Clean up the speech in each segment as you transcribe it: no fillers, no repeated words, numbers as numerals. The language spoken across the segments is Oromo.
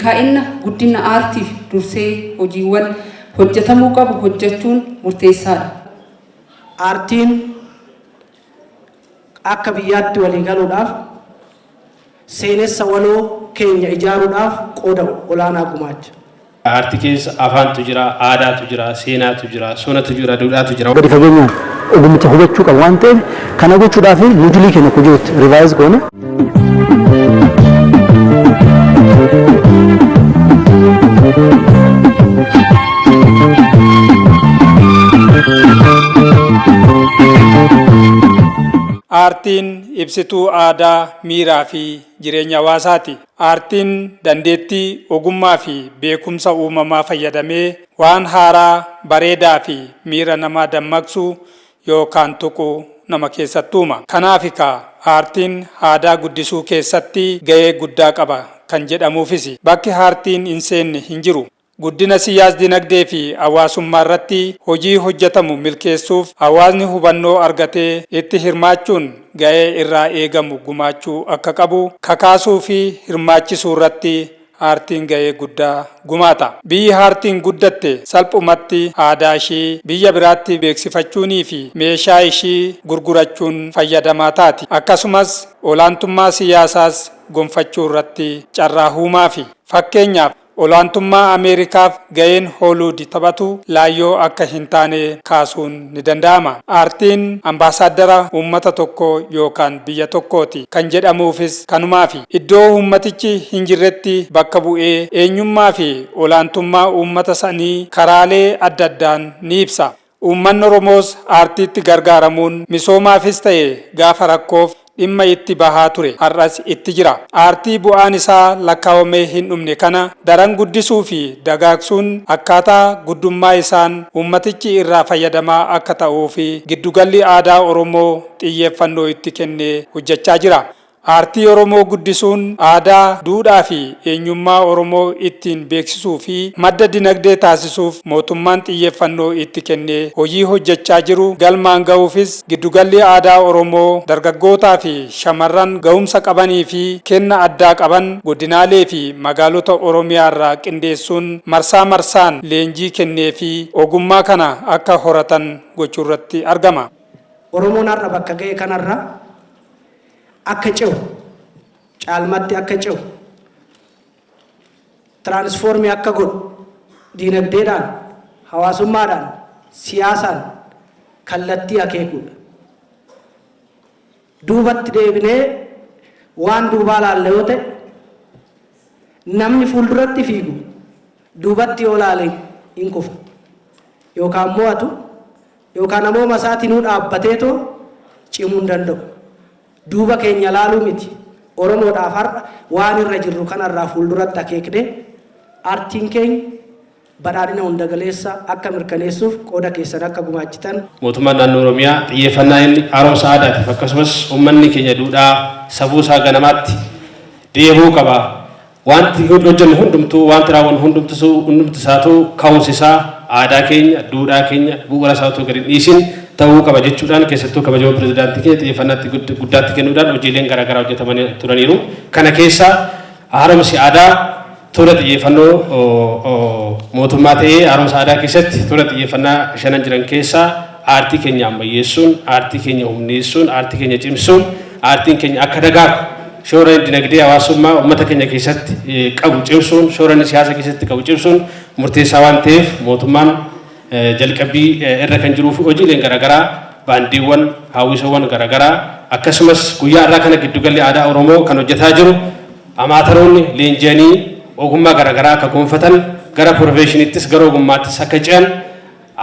Milkaa'inna guddina aartiif dursee hojiiwwan hojjetamuu qabu hojjechuun murteessaadha. Aartiin akka biyyaatti walii galuudhaaf, seenessa waloo keenya ijaaruudhaaf qooda olaanaa gumaacha. Aartii keessa afaantu jira, aadaatu jira, seenaatu jira, sonatu jira, duudhaatu jira. Gadi fageenyaan ogummicha hubachuu qabu waan ta'eef, kana gochuudhaaf module keenya akka jirutti revise goone. Aartiin ibsituu aadaa, miiraa fi jireenya hawaasaati. Aartiin dandeettii, ogummaa fi beekumsa uumamaa fayyadamee waan haaraa, bareedaa fi miira namaa dammaqsu yookaan tuqu nama keessatti uuma. Kanaafi kaa aartiin aadaa guddisuu keessatti gahee guddaa qaba kan jedhamuufisi. Bakki aartiin hin seenne hin jiru. Guddina siyaas-dinagdee fi hawaasummaarratti hojii hojjetamu milkeessuuf hawaasni hubannoo argatee itti hirmaachuun gahee irraa eegamu gumaachuu akka qabu kakaasuu fi hirmaachisuurratti aartiin gahee guddaa gumaata. Biyyi aartiin guddatte salphumatti aadaa ishii biyya biraatti beeksifachuunii fi meeshaa ishii gurgurachuun fayyadamaa taati. Akkasumas olaantummaa siyaasaas gonfachuurratti carraa huumaafi. Fakkeenyaaf, olaantummaa Ameerikaaf gaheen Hooluud taphatu laayyoo akka hin taane kaasuun ni danda'ama. Aartiin ambaasaaddara uummata tokkoo yookaan biyya tokkooti kan jedhamuufis kanumaafi. Iddoo uummatichi hin jirretti bakka bu'ee eenyummaa fi olaantummaa uummata sanii karaalee adda addaan ni ibsa. Uummanni Oromoos aartiitti gargaaramuun misoomaafis ta'e gaafa rakkoof dhimma itti bahaa ture, har'as itti jira. Aartii bu'aan isaa lakkaawamee hin dhumne kana daran guddisuu fi dagaagsuun akkaataa guddummaa isaan uummatichi irraa fayyadamaa akka ta'uuf Giddugalli Aadaa Oromoo xiyyeeffannoo itti kennee hojjechaa jira. Aartii Oromoo guddisuun aadaa, duudhaa fi eenyummaa Oromoo ittiin beeksisuu fi madda dinagdee taasisuuf mootummaan xiyyeeffannoo itti kennee hojii hojjechaa jiru galmaan gahuufis Giddugalli Aadaa Oromoo dargaggootaa fi shamarran gahumsa qabanii fi kenna addaa qaban godinaalee fi magaalota Oromiyaarraa qindeessuun marsaa marsaan leenjii kenneefii ogummaa kana akka horatan gochuurratti argama. Oromoon har'a bakka ga'e kanarra akka ce'u, caalmatti akka ce'u, tiraanisfoormii akka godhu diinagdeedhaan, hawaasummaadhaan, siyaasaan kallattii akeekuudha. Duubatti deebinee waan duubaa laalla yoo ta'e, namni fuulduratti fiigu duubatti yoo laale hin kufa. Yookaan mo'atu yookaan namooma isaatinuu dhaabbateetoo cimuu hin danda'u. Duuba keenya laaluu miti. Oromoodhaaf har'a waan irra jirru kanarraa fuulduratti akeeknee artiin keenya badhaadhina hundagaleessa akka mirkaneessuuf qooda keessan akka gumaachitan. Mootummaan Naannoo Oromiyaa xiyyeeffannaa inni haaromsa aadaatiif akkasumas uummanni keenya duudhaa safuu isaa ganamaatti deebi'uu qaba. Wanti hojjennu hundumtuu, wanti raawwannu hundumti isaatuu ka'umsi isaa aadaa keenya, duudhaa keenya bu'uura isaa otoo gadi hin dhiisin ta'uu qaba jechuudhaan keessattuu kabajamoo pirezidaantii keenya xiyyeeffannaatti guddaatti kennuudhaan hojiileen garaagaraa hojjetamanii turaniiru. Kana keessaa haaromsi aadaa toora xiyyeeffannoo mootummaa ta'ee haaromsa aadaa keessatti toora xiyyeeffannaa shanan jiran keessaa aartii keenya ammayyeessuun, aartii keenya humneessuun, aartii keenya cimsuun, aartiin keenya akka dagaagu shoora dinagdee hawaasummaa uummata keenya keessatti qabu cimsuun, shoora inni siyaasa keessatti qabu cimsuun murteessaa waan ta'eef mootummaan jalqabbii irra kan jiruu fi hojiileen garaagaraa baandiiwwan, hawwisoowwan garaagaraa akkasumas guyyaa har'aa kana giddugalli aadaa Oromoo kan hojjetaa jiru amaataroonni leenji'anii ogummaa garaagaraa akka gonfatan, gara pirofeeshiniittis gara ogummaattis akka ce'an,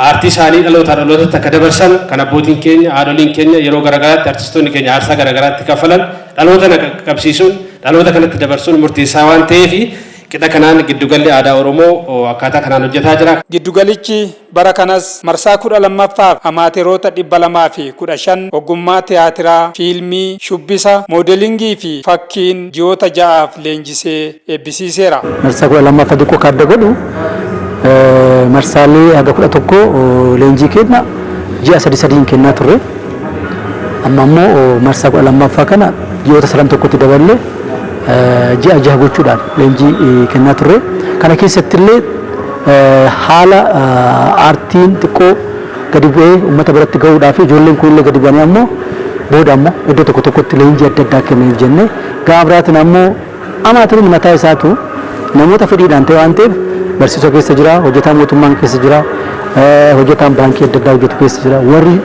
aartii isaanii dhalootaa dhalootatti akka dabarsan, kan abbootiin keenya, haadholiin keenya yeroo garaagaraatti artistoonni keenya aarsaa garaagaraatti kaffalan dhaloota qabsiisuun dhaloota kanatti dabarsuun murteessaa waan ta'eef qixa kanaan giddugalli aadaa Oromoo akkaataa kanaan hojjetaa jira. Giddugalichi bara kanas marsaa 12ffaaf amaateroota 215 ogummaa tiyaatiraa, fiilmii, shubbisa, moodelingii fi fakkiin ji'oota 6f leenjisee eebbisiiseera. Marsaa 12ffaa xiqqoo ka adda godhu, marsaalee haga 11 leenjii kenna ji'a sadi sadiin kennaa turre. Amma immoo marsaa 12ffaa kana ji'oota sadan tokkotti daballee Ji'a 6 gochuudhaan leenjii kennaa turre. Kana keessatti illee haala aartiin xiqqoo gadi bu'ee uummata biratti gahuudhaa fi ijoolleen kun illee gadi bu'anii ammoo booda ammoo iddoo tokko tokkotti leenjii adda addaa kennaniif jennee, gama biraatiin ammoo amaatiriin mataa isaatu namoota fedhiidhaan ta'e waan ta'eef, barsiisota keessa jira, hojjetaa mootummaan keessa jira, hojjetaan baankii adda addaa hojjetu keessa jira. Warri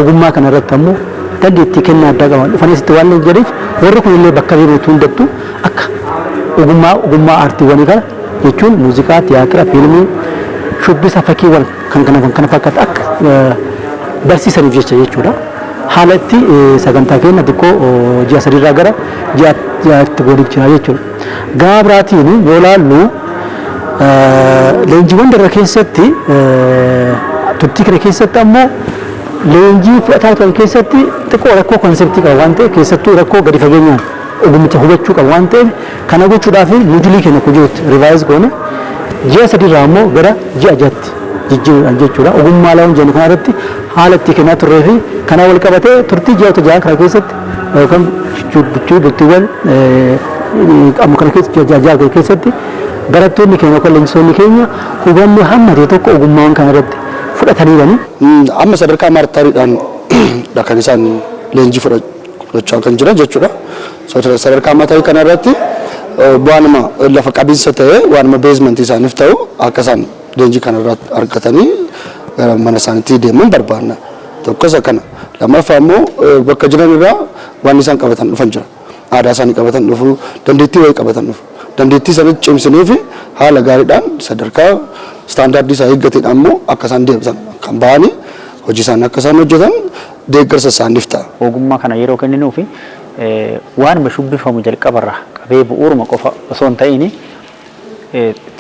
ogummaa kana irratti ammoo dandeettii kennaa addaa qaban dhufanii asitti waan jedhaniif, warri kun illee bakka deemetu hundattuu akka ogummaa aartiiwwanii kana jechuun muuziqaa, tiyaatira, fiilmii, shubbisa, fakkiiwwan kan kana kan kana fakkaatu akka barsiisaniif jecha jechuudha. Haala itti sagantaa keenya xiqqoo ji'a 3rraa gara ji'a 6tti godhee jira jechuudha. Gama biraatiin yoo ilaallu, leenjiiwwan darba keessatti, turtii kana keessatti ammoo leenjii fudhataa turan keessatti xiqqoo rakkoo conceptii qaba waan ta'eef, keessattuu rakkoo gadi fageenyaan ogummicha hubachuu qaba waan ta'eef, kana gochuudhaaf module keenya akka jirutti revise goone, ji'a 3rraa ammoo gara ji'a 6tti jijjiiruudhaan jechuudha. Ogummaa lawan jennu kana irratti haala itti kennaa turree fi kana wal qabatee turtii ji'oota 6 kana keessatti yookaan bultiiwwan amma kana keessa ji'a 6 keessatti barattoonni keenya yookaan leenjisoonni keenya hubannoo hamma ta'e tokko ogummaawwan kana irratti fudhataniirani. Amma sadarkaa amateuriidhaan dha kan isaan leenjii fudhachaa kan jiran jechuudha. Sadarkaa amateurii kana irratti waanuma lafa qabiinsa ta'e, waanuma basementii isaaniif ta'u akka isaan leenjii kana irratti argatanii gara mana isaaniitti deeman barbaanna. Tokkos akkana. Lammaffaa immoo bakka jiran irraa waan isaan qabatan dhufan jira. Aadaa isaanii qabatan dhufu, dandeettii wayii qabatan dhufu. Dandeettii isaanii cimsinii fi haala gaariidhaan sadarkaa standardii isaa eeggateedhaan immoo akka isaan deebisan kan bahanii hojii isaanii akka isaan hojjetan deeggarsa isaaniif ta'a. Ogummaa kana yeroo kenninuufi waanuma shubbifamu jalqabarraa qabee bu'uuruma qofa osoo hin ta'in,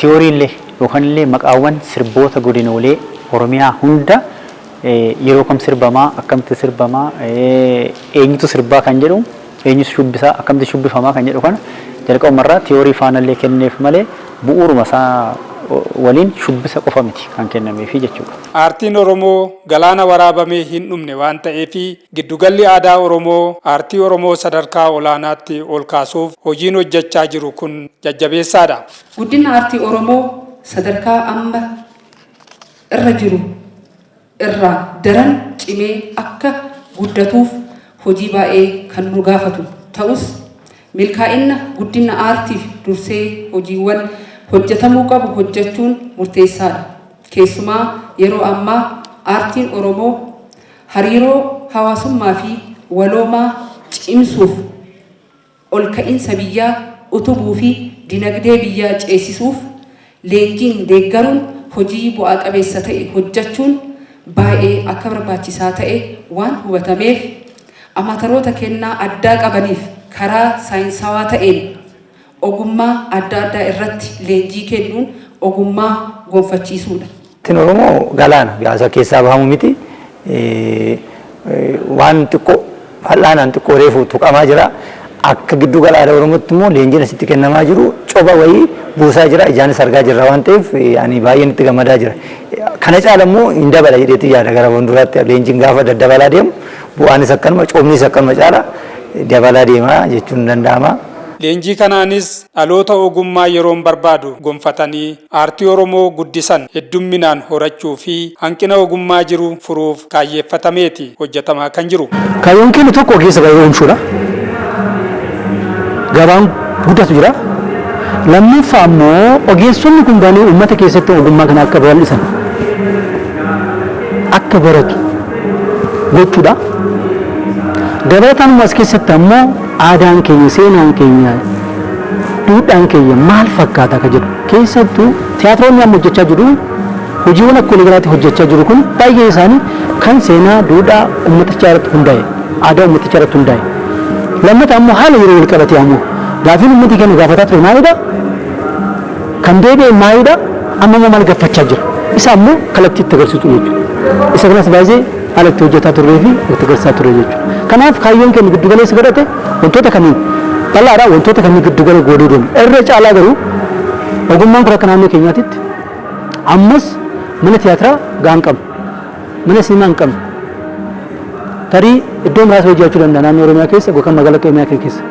theoryillee yookaan illee maqaawwan sirboota godinoolee Oromiyaa hunda, yeroo kam sirbamaa, akkamitti sirbamaa, eenyutu sirbaa kan jedhu, eenyutu shubbisaa, akkamitti shubbifamaa kan jedhu kana jalqabumarraa theory faanallee kenneef malee bu'uuruma isaa waliin shubbisa qofa miti kan kennameefi jechuudha. Aartiin Oromoo galaana waraabamee hin dhumne waan ta'eef, giddugalli aadaa Oromoo aartii Oromoo sadarkaa olaanaatti ol kaasuuf hojiin hojjechaa jiru kun jajjabeessaadha. Guddina aartii Oromoo sadarkaa amma irra jiru irraa daran cimee akka guddatuuf hojii baay'ee kan nu gaafatu ta'us, milkaa'ina guddina aartiif dursee hojiiwwan hojjetamuu qabu hojjechuun murteessaadha. Keessumaa yeroo ammaa aartiin Oromoo hariiroo hawaasummaa fi waloomaa cimsuuf, ol ka'iinsa biyyaa utubuu fi dinagdee biyyaa ceesisuuf leenjiin deeggaruun hojii bu'aa qabeessa ta'e hojjechuun baay'ee akka barbaachisaa ta'e waan hubatameef, amateuroota kennaa addaa qabaniif karaa saayinsawaa ta'een ogummaa adda addaa irratti leenjii kennuun ogummaa gonfachiisuudha. Aartiin Oromoo galaana gaasa keessaa bahamu miti. Waan xiqqoo fal'aanaan xiqqoo reefu tuqamaa jira. Akka giddu gala aadaa Oromootti immoo leenjiin asitti kennamaa jiru coba wayii buusaa jira. Ijaanis argaa jirra waan ta'eef ani baay'een itti gammadaa jira. Kana caala immoo hin dabala jedheetti yaada. Gara fuulduraatti leenjiin gaafa daddabalaa deemu bu'aanis akkanuma, cobnis akkanuma caala dabalaa deema jechuun danda'ama. Leenjii kanaanis dhaloota ogummaa yeroon barbaadu gonfatanii aartii Oromoo guddisan heddumminaan horachuu fi hanqina ogummaa jiru furuuf kaayyeeffatameeti hojjetamaa kan jiru. Kaayyoon keenya tokko ogeessa baay'ee oomishuudha. Gabaan guddatu jira. Lammaffaa immoo ogeessonni kun baanii uummata keessatti ogummaa kana akka babal'isan, akka baratu gochuudha. Dabalataan immoo as keessatti ammoo aadaan keenya, seenaan keenya, duudhaan keenya maal fakkaata akka jedhu, keessattuu tiyaatiroonni amma hojjechaa jiru, hojiiwwan akka waliigalaatti hojjechaa jiru kun baay'een isaanii kan seenaa duudhaa uummatichaa irratti hundaa'e, aadaa uummatichaa irratti hundaa'e. Lammataa immoo haala yeroo wal qabatee ammoo gaafiin uummati keenya gaafataa ture maalidha? Kan deebi'e maalidha? Amma immoo maal gaafachaa jira? Isa ammoo kallattii itti agarsiisu jechuudha. Isa kanas baay'ee haala itti hojjetaa turree fi itti agarsiisaa turre jechuudha. Kanaaf kaayyoon keenya giddu galeessa godhate wantoota kanneen bal'aadha, wantoota kanneen giddu gala godhuu deemu. Irra caalaa garuu ogummaan kun akka naannoo keenyaatitti ammas mana tiyaatiraa gahaa hin qabnu. Mana sinimaa hin qabnu. Tarii iddoo muraasa hojjechuu danda'a naannoo Oromiyaa keessa yookaan magaalaa Oromiyaa keessa.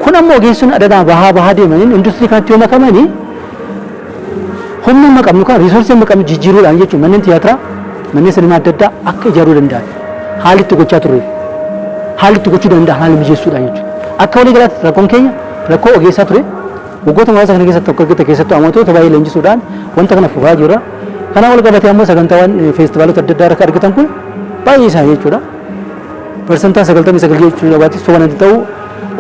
Kun ammoo ogeessonni adadaa bahaa bahaa deemaniin industirii kanatti yoo makamanii, humna amma qabnu kan resource amma qabnu jijjiiruudhaan jechuun manneen tiyaatiraa, manneen sinimaa adda addaa akka ijaaruu danda'an haalli itti gochaa turre, haalli itti gochuu danda'an haala mijeessuudhaan jechuudha. Akka walii galaatti rakkoon keenya rakkoo ogeessaa ture. Waggoota muraasa kana keessatti tokko argite keessattuu amattoota baay'ee leenjisuudhaan wanta kana furaa jira. Kanaan wal qabatee ammoo sagantaawwan feestivaalota adda addaa irratti argitan kun baay'ee isaanii jechuudha. 99% jechuu qabaate soba ta'u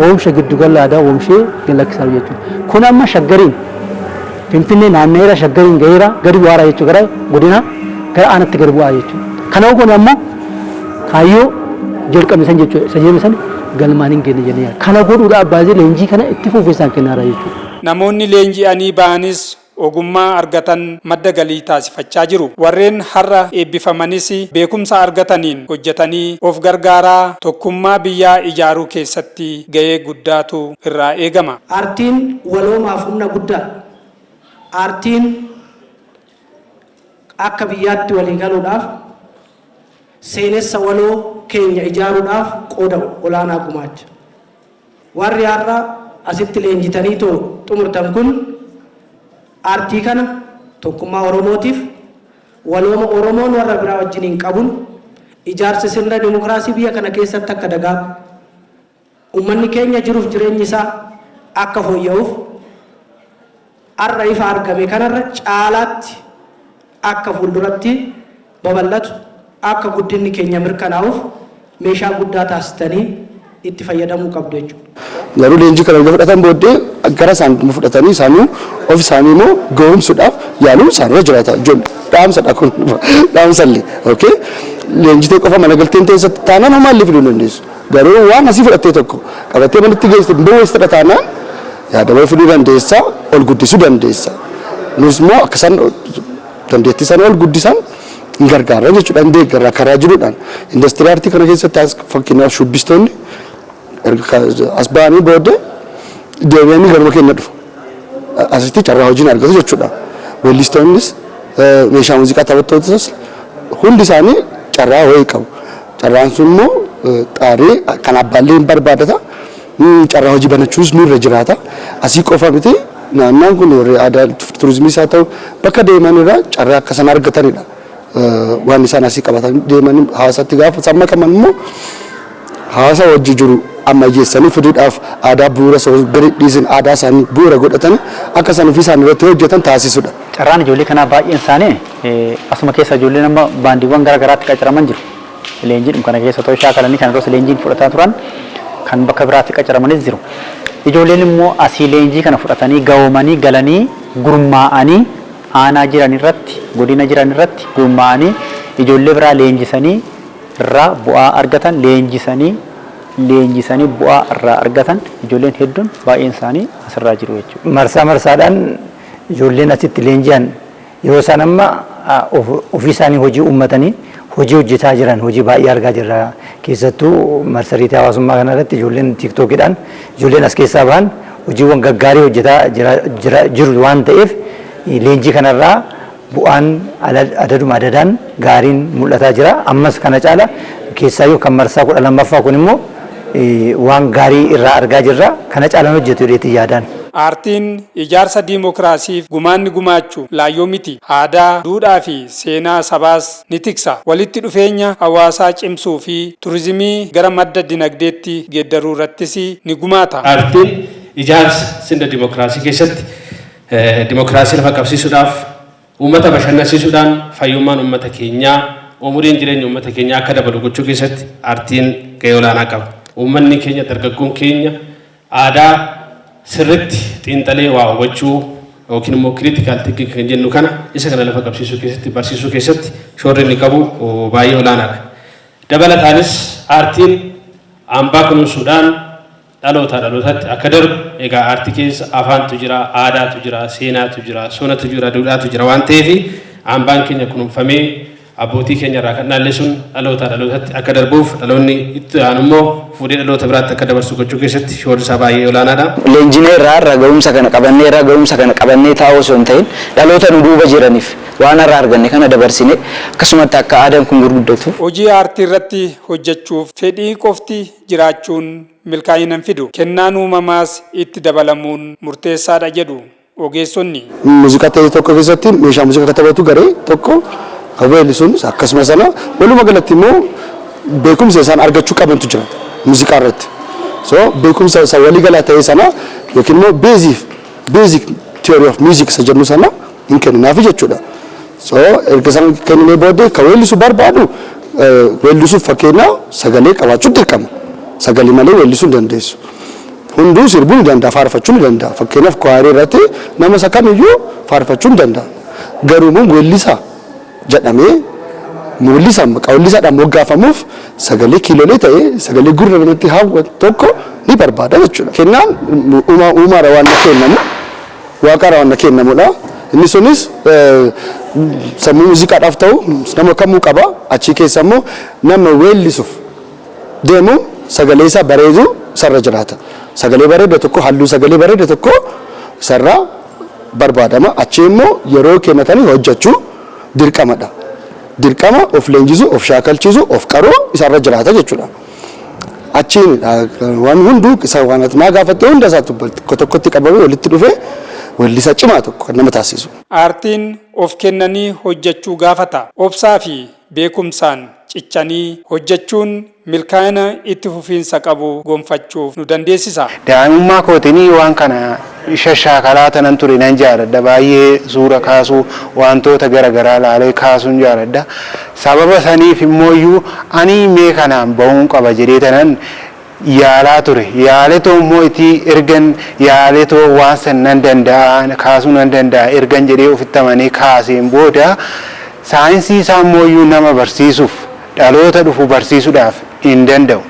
oomisha giddugala aadaa oomishee gad lakkisaa jechuudha. Kun amma Shaggariin Finfinnee naanna'eera, Shaggariin gaheera, gadi bu'aara jechuudha, gara godina gara aanatti gadi bu'aa jechuudha. Kana kun ammoo kaayyoo jalqabne san jechuudha. Isa jedhame san galmaan hin geenye jennee yaadna. Kana godhuudhaaf baasii leenjii kana itti fufiinsaan kennaara jechuudha. Namoonni leenji'anii ba'anis ogummaa argatan madda galii taasifachaa jiru. Warreen har'a eebbifamanis beekumsa argataniin hojjetanii of gargaaraa tokkummaa biyyaa ijaaruu keessatti ga'ee guddaatu irraa eegama. Aartiin waloomaaf humna guddaadha. Aartiin akka biyyaatti walii galuudhaaf, seenessa waloo keenya ijaaruudhaaf qooda olaanaa gumaacha. Warri har'a asitti leenjitanii too xumurtan kun aartii kana tokkummaa Oromootiif, walooma Oromoon warra biraa wajjiniin qabuun, ijaarsi sirna dimokiraasii biyya kana keessatti akka dagaagu, uummanni keenya jiruuf jireenyi isaa akka fooyya'uuf, har'a ifa argame kanarra caalaatti akka fuulduratti babal'atu, akka guddinni keenya mirkanaa'uuf meeshaa guddaa taasistanii itti fayyadamuu qabdu jechuudha. Garuu leenjii kana erga fudhatan booddee gara isaan fudhatanii isaanii of isaanii immoo ga'umsuudhaaf yaaluun isaanirra jiraata. Dhaamsadha kun, dhaamsallee. Okay? Leenjitee qofa mana galteen teessatti taanaan homaallee fiduu hin dandeessu. Garuu waan asii fudhattee tokko qabattee manatti geessite boweessitadha taanaan yaadama fiduu dandeessa, ol guddisuu dandeessa. Nus immoo akka isaan dandeettii sana ol guddisan hin gargaara jechuudha, hin deeggarra karaa jiruudhaan. Industirii aartii kana keessatti as fakkeenyaaf shubbistoonni as ba'anii booddee deebi'anii garuma keenya dhufu. Asitti carraa hojiin argatu jechuudha. Weellistoonnis, meeshaa muuziqaa taphattootas hundi isaanii carraa wayii qabu. Carraan sun immoo xaarii kan abbaallee hin barbaadata. Carraa hojii banachuus nurra jiraata. Asii qofa miti, naannoon kun warri aadaa turizimii isaa ta'u bakka deeman irraa carraa akka sana argatanidha. Waan isaan asii qabatanii deeman hawaasatti gaafa isaan makaman immoo hawaasa wajji jiru ammayyeessanii fiduudhaaf, aadaa bu'uura osoo gadi dhiisin aadaa isaanii bu'uura godhatanii akka isaan ofii isaanii irratti hojjetan taasisudha. Carraan ijoollee kanaa baay'een isaanii asuma keessa ijoolleen amma baandiiwwan gara garaatti qacaraman jiru. Leenjiidhuma kana keessa otoo shaakalanii kan irras leenjiin fudhataa turan kan bakka biraatti qacaramanis jiru. Ijoolleen immoo asii leenjii kana fudhatanii gahoomanii galanii gurmaa'anii aanaa jiran irratti, godina jiran irratti gurmaa'anii ijoollee biraa leenjisanii irraa bu'aa argatan, leenjisanii leenjisanii bu'aa irraa argatan ijoolleen hedduun baay'een isaanii asirraa jiru jechuudha. Marsaa marsaadhaan ijoolleen asitti leenji'an yeroo isaan amma ofii isaanii hojii uummatanii hojii hojjetaa jiran hojii baay'ee argaa jirra. Keessattuu marsariitii hawaasummaa kana irratti ijoolleen tiiktookiidhaan ijoolleen as keessaa bahan hojiiwwan gaggaarii hojjetaa jiru waan ta'eef, leenjii kanarraa bu'aan adaduma adadaan gaariin mul'ataa jira. Ammas kana caala keessaayyuu kan marsaa 12ffaa kun immoo waan gaarii irraa argaa jirra. Kana caalaan hojjetu jedheetii yaadaan. Aartiin ijaarsa diimokiraasiif gumaanni gumaachu laayyoo miti. Aadaa, duudhaa fi seenaa sabaas ni tiksa. Walitti dhufeenya hawaasaa cimsuu fi turizimii gara madda dinagdeetti geeddaruu irrattis ni gumaata. Aartiin ijaarsa sirna dimookiraasii keessatti dimookiraasii lafa qabsiisuudhaaf, uummata bashannansiisuudhaan fayyummaan uummata keenyaa, umuriin jireenya uummata keenyaa akka dabalu gochuu keessatti aartiin gahee olaanaa qaba. Uummanni keenya, dargaggoon keenya aadaa sirritti xiinxalee waa hubachuu yookiin immoo critical thinking kan jennu kana, isa kana lafa qabsiisuu keessatti, barsiisuu keessatti shoorri inni qabu baay'ee olaanaadha. Dabalataanis aartiin hambaa kunuunsuudhaan dhalootaa dhalootatti akka darbu, egaa aartii keessa afaantu jira, aadaatu jira, seenaatu jira, sonatu jira, duudhaatu jira waan ta'eef hambaan keenya kunuunfamee Abbootii keenya irraa kan dhaalle sun dhalootaa dhalootatti akka darbuuf, dhaloonni itti aanu immoo fuudhee dhaloota biraatti akka dabarsu gochuu keessatti shoorri isaa baay'ee olaanaadha. Leenjinee irraa irraa ga'umsa kana qabannee, irraa ga'umsa kana qabannee taa'uu osoo hin ta'in, dhaloota nu duuba jiraniif waan irraa arganne kana dabarsine akkasumatti akka aadaan kun gurguddatu. Hojii aartii irratti hojjechuuf fedhii qofti jiraachuun milkaa'ina hin fidu. Kennaan uumamaas itti dabalamuun murteessaadha jedhu ogeessonni. Muuziqaa ta'e tokko keessatti meeshaa muuziqaa kan taphatu garee tokko, kan weellisuunis akkasuma sana, walumaa galatti immoo beekumsa isaan argachuu qabantu jira muuziqaa irratti. So beekumsa isa waliigalaa ta'e sana yookiin immoo basic theory of music isa jennu sana hin kenninaafi jechuudha. So erga isaan kenninee booddee kan weellisuu barbaadu weellisuuf, fakkeenyaa, sagalee qabaachuu dirqama. Sagalee malee weellisuu hin dandeessu. Hunduu sirbuu ni danda'a, faarfachuu ni danda'a. Fakkeenyaaf, kwaarii irratti nama isa kamiyyuu faarfachuu ni danda'a. Garuu immoo weellisaa jedhamee weellisaa maqaa weellisaadhaan moggaafamuuf sagalee kiilolee ta'ee, sagalee gurra namatti hawwatu tokko ni barbaada jechuudha. Kennaan uumaadha, waan na kennamu, waaqaadha waan na kennamudha. Inni sunis sammuu muuziqaadhaaf ta'u nama kamuu qaba. Achi keessa immoo nama weellisuuf deemu sagalee isaa bareedu isarra jiraata. Sagalee bareeda tokko, halluu sagalee bareeda tokko isarraa barbaadama. Achi immoo yeroo kennatanii hojjechuu dirqamadha. Dirqama of leenjisuu, of shaakalchiisuu, of qaruu isarra jiraata jechuudha. Achiin waan hunduu isa waan ati naa gaafatte hunda isaa tokko tokkotti qabamee walitti dhufee weellisa cimaa tokko kan nama taasisu. Aartiin of kennanii hojjechuu gaafata. Obsaa fi beekumsaan cichanii hojjechuun milkaa'ina itti fufiinsa qabu gonfachuuf nu dandeessisa. Daa'imummaa kootiin waan kana shashaakalaa tanan ture, nan jaaladha baay'ee. Suura kaasuu, wantoota gara garaa laalee kaasuun jaaladha. Sababa saniif immoo ani mee kanaan bahuun qaba jedhee tanan yaalaa ture. Yaaletoo immoo itti ergan yaaletoo waan san nan danda'a, kaasuu nan danda'a ergan jedhee ofitti amanee kaaseen booda, saayinsii isaa immoo nama barsiisuuf, dhaloota dhufu barsiisuudhaaf hin danda'u.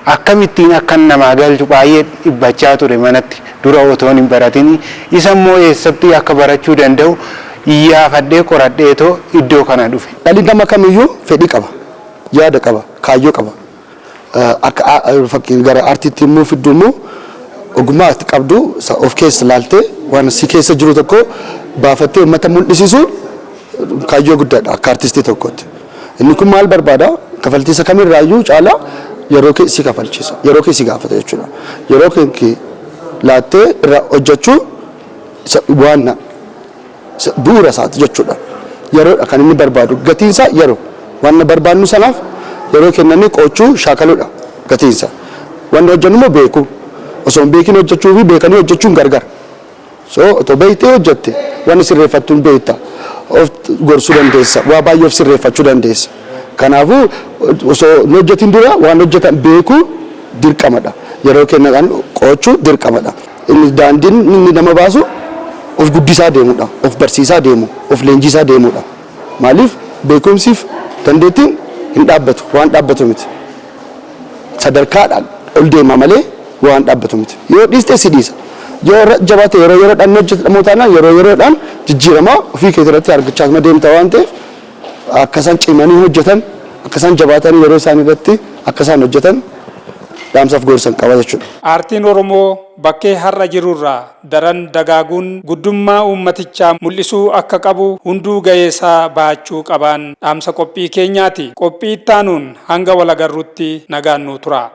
Akkamittiin akkan namaa galchu baay'ee dhibbachaa ture manatti dura otoon hin baratin. Isa immoo eessatti akka barachuu danda'u iyyaafadhee qoradheetoo iddoo kana dhufe. Dhalli nama kamiyyuu fedhii qaba, yaada qaba, kaayyoo qaba. Akka fakkii gara aartiitti immoo fiddu immoo ogummaa ati qabdu of keessa laaltee waan si keessa jiru tokko baafattee uummata mul'isiisu kaayyoo guddaadha akka artistii tokkootti. Inni kun maal barbaada? Kafaltiisa kamirraayyuu caalaa yeroo kee si kafalchiisa. Yeroo kee si gaafata jechuudha. Yeroo kee laattee irra hojjechuu waan bu'uura isaati jechuudha. Yeroodha kan inni barbaadu. Gatiinsaa yeroo. Waan barbaannu sanaaf yeroo kennanii qo'achuu, shaakaluudha gatiinsa. Wanni hojjennu immoo beekuu. Osoo hin beekin hojjechuu fi beekanii hojjechuun gargar. So otoo beektee hojjette wanni sirreeffattu hin beekta. Of gorsuu dandeessa. Waa baay'ee of sirreeffachuu dandeessa. Kanaafuu osoo hin hojjetin dura waan hojjetan beekuu dirqamadha. Yeroo kennan qo'achuu dirqamadha. Inni daandiin inni nama baasu of guddisaa deemudha. Of barsiisaa deemu. Of leenjisaa deemudha. Maaliif, beekumsiif dandeettiin hin dhaabbatu. Waan dhaabbatu miti. Sadarkaadhaan ol deema malee waan dhaabbatu miti. Yoo dhiiste si dhiisa. Yoo irra jabaate, yeroo yeroodhaan hojjetamu taanaan, yeroo yeroodhaan jijjiiramaa ofii keetii irratti argachaa deemta waan ta'eef, akka isaan cimanii hojjetan, akka isaan jabaatanii yeroo isaan irratti akka isaan hojjetan dhaamsaaf gorsan qaba jechuudha. Aartiin Oromoo bakkee har'a jirurraa daran dagaaguun guddummaa uummatichaa mul'isuu akka qabu hunduu ga'eesaa bahachuu qabaan dhaamsa qophii keenyaati. Qophii ittaanuun hanga wal agarrutti nagaan nuu tura.